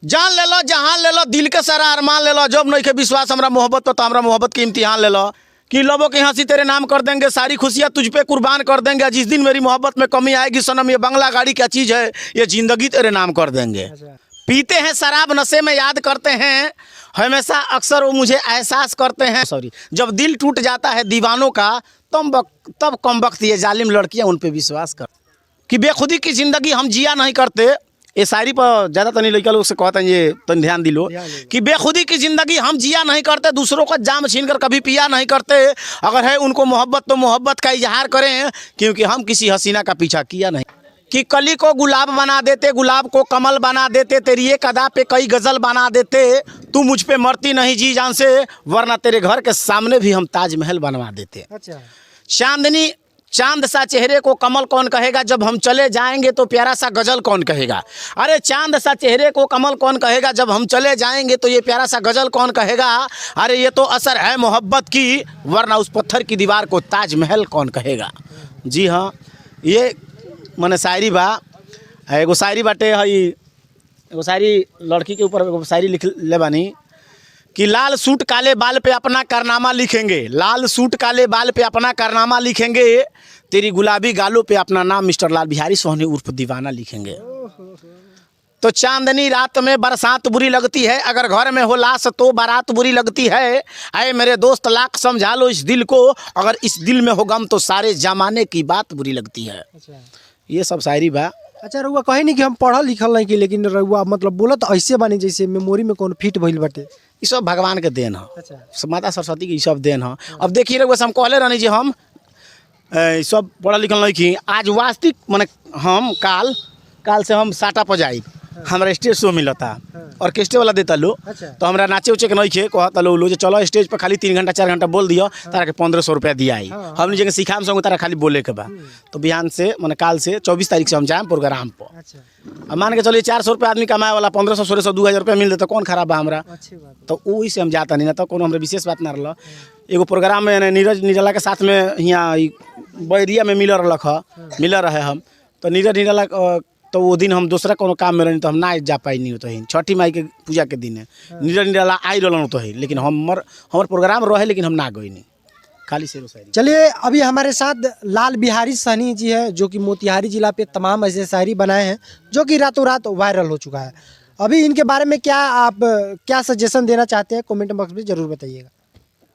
जान ले लो, जहान ले लो, दिल के सारा अरमान ले लो। जब नहीं के विश्वास हमरा मोहब्बत पर तो हमरा मोहब्बत के इम्तिहान ले लो। कि लबों की हंसी तेरे नाम कर देंगे, सारी खुशियाँ तुझ पे कुर्बान कर देंगे। जिस दिन मेरी मोहब्बत में कमी आएगी सनम, ये बंगला गाड़ी क्या चीज़ है, ये जिंदगी तेरे नाम कर देंगे। पीते हैं शराब नशे में याद करते हैं हमेशा, अक्सर वो मुझे एहसास करते हैं। सॉरी, जब दिल टूट जाता है दीवानों का तब कम वक्त ये जालिम लड़कियां उन पे विश्वास कर। कि बेखुदी की ज़िंदगी हम जिया नहीं करते। ये शायरी पर ज़्यादा तनी लड़का लोग से कहते हैं, ये तनी ध्यान दिलो। कि बेखुदी की ज़िंदगी हम जिया नहीं करते, दूसरों का जाम छीन कर कभी पिया नहीं करते। अगर है उनको मोहब्बत तो मोहब्बत का इजहार करें, क्योंकि हम किसी हसीना का पीछा किया नहीं। कि कली को गुलाब बना देते, गुलाब को कमल बना देते, तेरी एक अदा पे कई गज़ल बना देते। तू मुझ पे मरती नहीं जी जान से, वरना तेरे घर के सामने भी हम ताजमहल बनवा देते। चांदनी चांद सा चेहरे को कमल कौन कहेगा, जब हम चले जाएंगे तो प्यारा सा गज़ल कौन कहेगा। अरे चांद सा चेहरे को कमल कौन कहेगा, जब हम चले जाएंगे तो ये प्यारा सा गज़ल कौन कहेगा। अरे ये तो असर है मोहब्बत की, वरना उस पत्थर की दीवार को ताजमहल कौन कहेगा। जी हाँ, ये मने शायरी बा। एगो शायरी बाटे हई, एगो शायरी लड़की के ऊपर एगो शायरी लिख ले बानी कि लाल सूट काले बाल पे अपना कारनामा लिखेंगे, लाल सूट काले बाल पे अपना कारनामा लिखेंगे, तेरी गुलाबी गालों पे अपना नाम मिस्टर लाल बिहारी सोहनी उर्फ दीवाना लिखेंगे। तो चांदनी रात में बरसात बुरी लगती है, अगर घर में हो लाश तो बारात बुरी लगती है। आए मेरे दोस्त लाख समझा लो इस दिल को, अगर इस दिल में हो गम तो सारे जमाने की बात बुरी लगती है। ये सब शायरी बा। अच्छा, रउआ कहे नहीं कि हम पढ़ल लिखल नहीं कि, लेकिन रउआ मतलब बोलत ऐसे बानी जैसे मेमोरी में कौन फिट भइल बाटे। ई सब भगवान के देन है। माता सरस्वती के ई सब देन है। अब देखिए रउआ से हम कहले रहनी जी हम सब पढ़ल लिखल नहीं की, आज वास्तविक माने हम काल काल से हम साटा पर जाई, हमरा स्टेज शो मिलता, ऑर्केस्ट्रे वाला देता लो। तो हमरा नाचे उचे के नहीं खे, कहता लो लो जे चलो स्टेज पर खाली 3 घंटा 4 घंटा बोल दियो, तारा के 1500 रुपया दिया आई। हमनी जगह सिखाम संग तारा खाली बोले के बा। तो बिहान से माने काल से 24 तारीख से हम जाएम प्रोग्राम पर। अब मान के चलिए 400 रुपया आदमी कमाए वाला 1500 1600 2000 रुपया मिल तो कौन खराब बा हमरा? अच्छी बात। तो वही से हम जाता नहीं ना, तो कोनो हमरा विशेष बात ना रहा। एगो प्रोग्राम में यानी नीरज निराला के साथ में यहाँ ई बैरिया में मिलल रहलक ह, मिलल रहे हम तो नीरज निराला तो वो दिन हम दूसरा कोनो काम में रहनी तो हम ना जा पाई नहीं तो छठी माई के पूजा के दिन है। नीरज निराला आई रहलन तो है, लेकिन हमर हमर प्रोग्राम रहे लेकिन हम ना गई नहीं, खाली शेरो शायरी। चलिए, अभी हमारे साथ लाल बिहारी सहनी जी है, जो कि मोतिहारी जिला पे तमाम ऐसे शायरी बनाए हैं जो कि रातों रात वायरल हो चुका है। अभी इनके बारे में क्या आप क्या सजेशन देना चाहते हैं, कमेंट बॉक्स में ज़रूर बताइएगा।